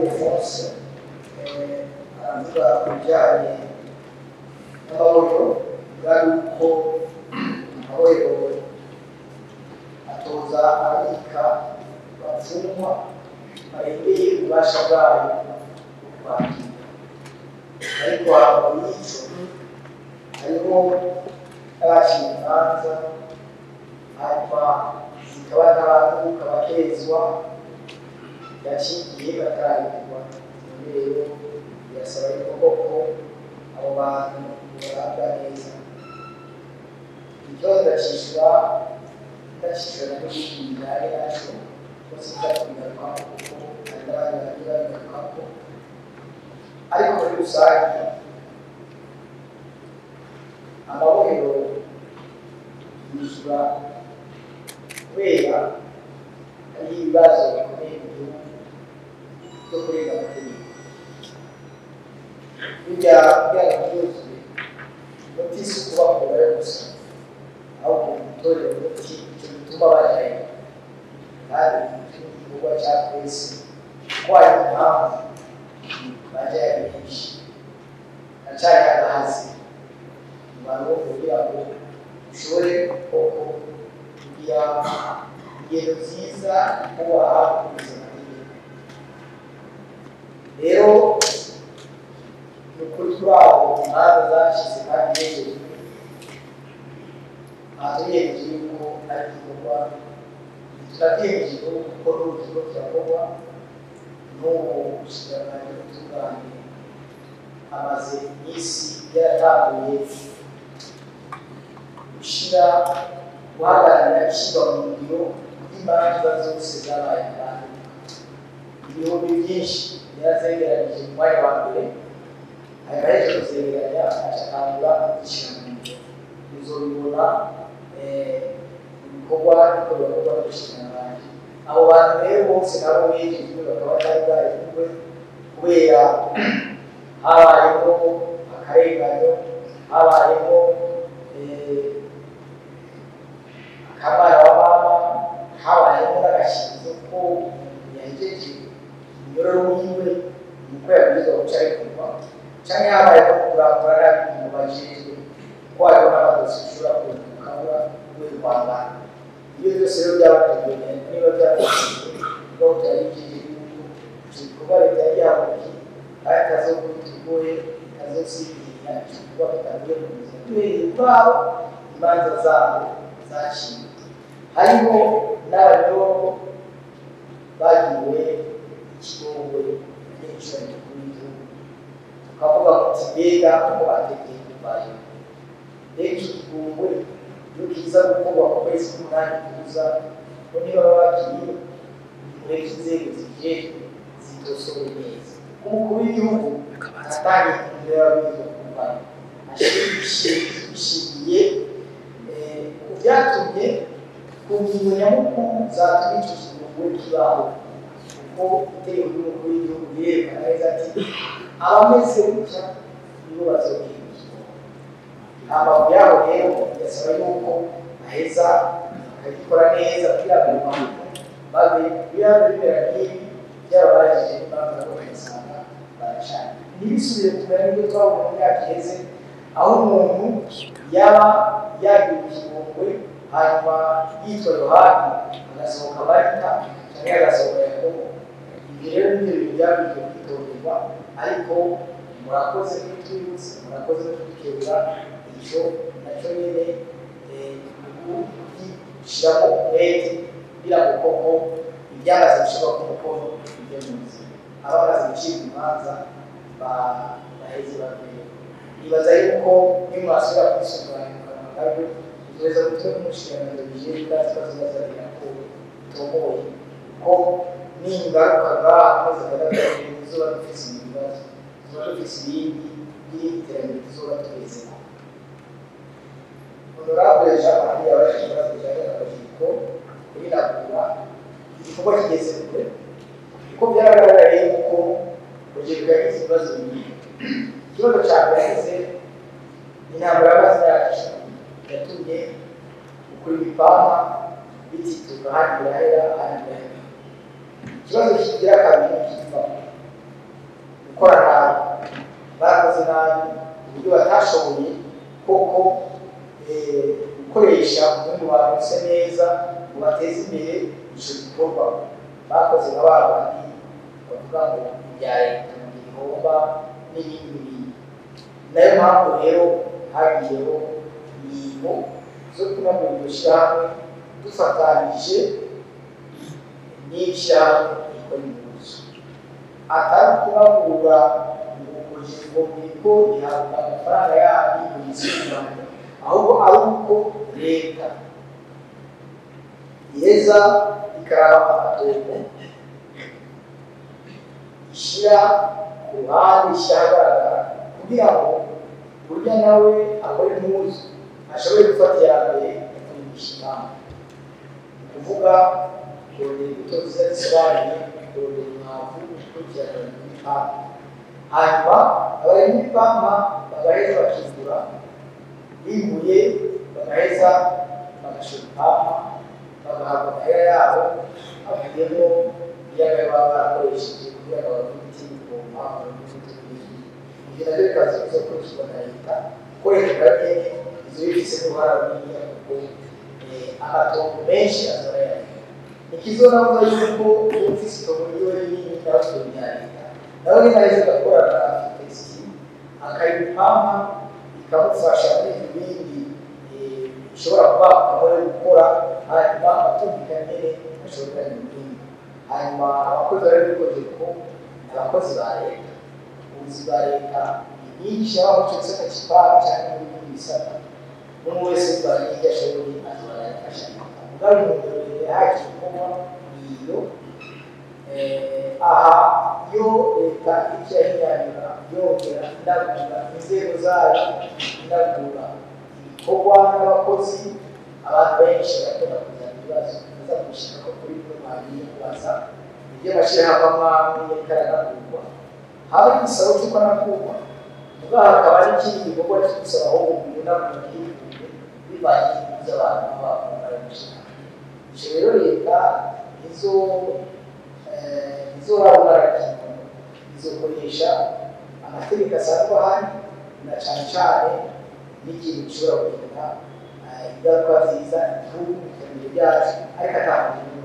Ildefonse aravuga ku bijyanye n'amahoro, bwari uko amahoro atoza ababika bapfungwa barengeye ububasha bwayo bwo kubakira, ariko hava y'ico hariho n'abaciye imanza, hanyuma zikaba ntabanduka, bakezwa yaciye batararekurwa. None rero birasaba yuko koko abo bantu barabwa neza. Ikibazo ndacishura, ndacishura na n'ibindi bijyanye naco ko sinza kubigarukako kuko hari n'abandi bagiye babigarukako. Ariko muri rusange amabohero yuzura kubera hari ibibazo bikomeye mu gihugu byo kurenga amategeko. Burya kugira ngo byuzuye, umuti si ukubakurayo gusa, ahubwo gutorera umuti icyo gituma bajyayo, kandi igikorwa cya twese, kuko hari impamvu bajyayo benshi haracyari agahazi mu bantu kugira ngo ushobore koko kugira ingendo nziza, kubaha, gukurikiza amategeko. Rero ni ukuri, kuri abo imanza zacitse kandi begerejwe, aha turiyemeje yuko ari igikorwa tunabyiyemeje n'ubu, kuko n'ubu kiriko kirakorwa. N'ubu ubushikiranganji bw'ubutungane amaze iminsi yaratanguye gushyira, guhagararira ishyirwa mu ngiro ry'imanza zose zabaye abantu ibihumbi byinshi. Yarazegeranije mu mwanya wa mbere, hanyuma yahejeje kuzegeranya aca atangura kuzishyira mu ngiro. Uzobibona mu bikorwa ariko birakorwa n'ubushikiranganji. Abo bantu rero bose nabo bejejwe bakaba batari bwarekuwe kubera habayemo akarenganyo, habayemo akamara wa mama, habayemo n'agashinzo ko umuntu yahejeje umunyororo wiwe nuko yabwirizwa guca arekurwa, canke habayemo kurangura nabi imirimo bajejwe, ko hariho n'amadosiye ushobora ukabura kubera ukwangana. Iyo byose rero byabateguye, niba byateguye ubwo byari yuko ico gikorwa leta yari yahagurukiye kandi itazokubita urugohe, itazosinzira ico gikorwa kitavuye mu nzira. Duhereye kuri abo imanza zabo zaciwe, hariho n'abanyororo bagiriwe ikigongwe n'igiciro gikuru w'igihugu, tukavuga muti: "Mbega uko bategeye kuvayo?" Mbega icyo kigongwe iyo kiza gukorwa ku kwezi k'umunani kuza, ko niba baba bakiriye, mureke inzego zijejwe zitosore neza. Umukuru w'igihugu aratanga intumbero y'ababwirizwa kuvayo bishingiye ku byatumye, ku ngingo nyamukuru zatumye icyo kigongwe kibaho, kuko itegeko ry'umukuru w'igihugu rirerekana neza ati: "Abameze gutya nibo bazogira ikigongwe." Amabu yaho rero birasaba yuko aheza akagikora neza kugira ngo babe biba bimera nk'ibi byababajije n'impamvu, nabo ugasanga baracana, ntibisubire kumera nk'ibyo twabonye mu myaka iheze, aho umuntu yaba yagira ikigongwe hanyuma yitwa Yohani agasohoka Marita cyangwa agasohoka Yakobo. Ibyo rero nibyo bintu byabwiye kwitonderwa. Ariko murakoze kubitwibutsa, murakoze no kudukebura. Icyo nacyo nyine kugishyiramo umwete kugira ngo koko ibyamaze gushyirwa ku mukono bijye mu nzira, abamaze gucibwa imanza baheze baveyo. Nibaza yuko nimwasubira kwisunganya mu kanwa nabyo tuzoheza gutuma n'umushikiranganji bijejwe ndazi ko azobazanira ko bitomoye, ko ningaruka ngaha amezi 6 tuzoba dufise ibindi bibazo, tuzoba dufise ibindi by'irindi terambere tuzoba tugezeko. Honorable Jean Marie yabajije ikibazo kijanye na urubyiruko kuri Nagura. Igikorwa kigeze kure, kuko byaragaragaye yuko urubyiruko yagize ibibazo bibiri. Ikibazo cya mbere yagize, intambara y'amazi yacu yatumye gukora ibipampa bitituka, ahandi birahera, ahandi birahera. Ikibazo kigira kabiri kiva Uburyo batashoboye koko gukoresha umwimbu baronse neza ngo bateze imbere ico gikorwa. Bakoze nka ba bandi bavuga ngo ibya leta ngo ibihomba n'ibindi n'ibindi. Nayo mpamvu rero hagiyeho ingingo zo kunagura iryo shyirahamwe dufatanije n'ishyirahamwe rikora impuzu, atari kunagura ngo ngo ihabwa amafaranga yandi ngo yisungane, ahubwo ari uko leta iheza ikaraba amatongo ishyira ku ruhande, ishyira ahagaragara, kugira ngo burya nawe akora impuzu ashobore gufata iya mbere mu kurimisha impamvu, ni ukuvuga kurondera imbuto nziza zisobanuye, kurondera umwavu, gukurikirana ibipampa. Hanyuma abarimyi b'ipampa bagaheza bakigura, bimbuye bagaheza bagashora ipampa, bagahabwa amahera yabo avuyemo iyo baba barakoresheje kugira ngo babone imiti y'ibipompa, babone imiti y'ibindi. Ibyo nabyo bikaza bizokurikizwa na leta, kuko leta nayo nyene izo bifise n'uruhara runini, kuko amatongo menshi azaba aya leta. Ikizonavuga yuko ufise itongo ryiwe rinini nawe rya leta, nawe nyene aheza agakorana na Fitexi, akarima ipampa, ikamufasha muri ibyo bindi bishobora kuba akamaro gukora, hanyuma akumvikana nyene ashobora ibindi. Hanyuma abakozi bari muri COGECO ni abakozi ba leta. Ubuzi bwa leta ni bwinshi, haba mu ico gisata c'ipampa canke muri bindi bisata. Umwe wese bivanye n'ivyo ashoboye azoba arafasha leta. Mugabo intumbero leta yahaye igikorwa niyo. Aha iyo leta iriko irahinyanyura, yongera inagura inzego zayo, inagura ibikorwa n'abakozi, abantu benshi barakunda kuzana ibibazo baza kubishikako kuri bimwe mwagiye kubaza ibyo amashyirahamwe amwe amwe yariko aranagurwa. Haba igisabo c'uko anagurwa, mugabo hakaba n'ikindi gikorwa cyo gusaba ahubwo kunagura ntiyigurwe, bivanye n'inyungu z'abantu baba bakora ayo mashyirahamwe. Ico rero leta nizo izorabura kintu, izokoresha amategeko asanzwe ahari, na cane cane n'ikintu gishobora kugira ingaruka nziza igihugu mu iterambere ryacu, ariko ata muntu.